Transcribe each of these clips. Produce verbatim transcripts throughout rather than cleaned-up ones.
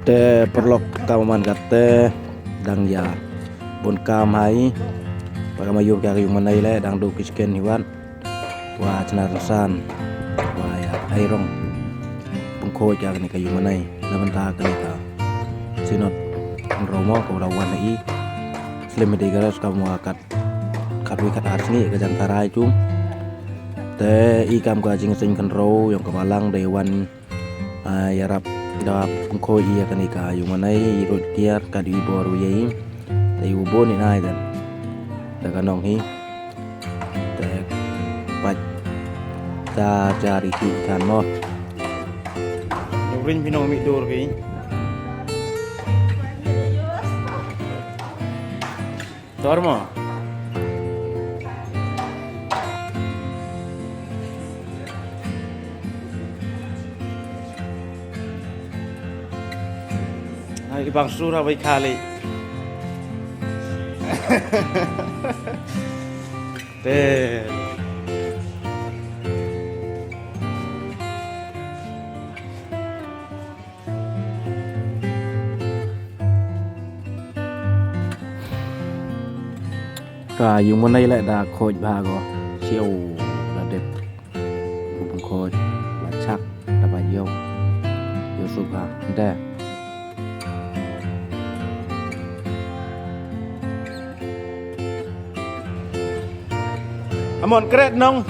Te paralok, ka man kata dang ïa bun kam hi. Ba ka ma ïoh ka ïung manei leh, dang duh ki sken hi wat. Wa chna rynsan. Wa ïa ai rong. Pynkhoi ka kane ka ïung manei. Na bynta kane ka Synod Romo ka la wan hi. Slim dei ka ras ka ma kat, kat wi kat ar sngi ka jan tarai tu. Te i kam ka jingseng kan ro ïong ka balang dei wan, ah, ïarap da pynkhoi ïa kane ka ïung manei, i rut kiar ka dei bor wi ei. Te i u bun i nai dan. Da ka nong hi. Te pat ta jari ki kan mo. Ring phi nong mi dur ki. Tor mo. Ai, bang sura bai khali. Te. Ka ïung manei leh da khoi bha ko. Siu da dep. Bun khoi. Ba chak da ba ïong. Ïong suk ha. Da. Amon kret nong.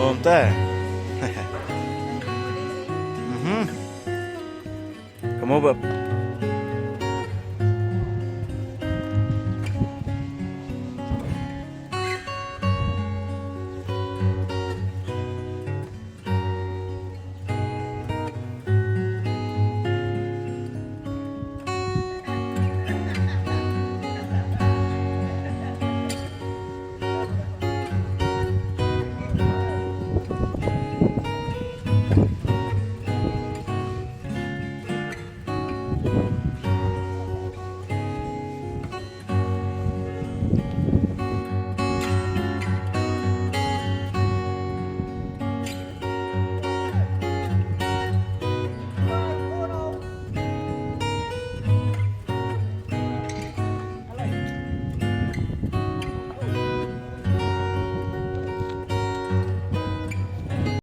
Om te. Mhm. Kamu ba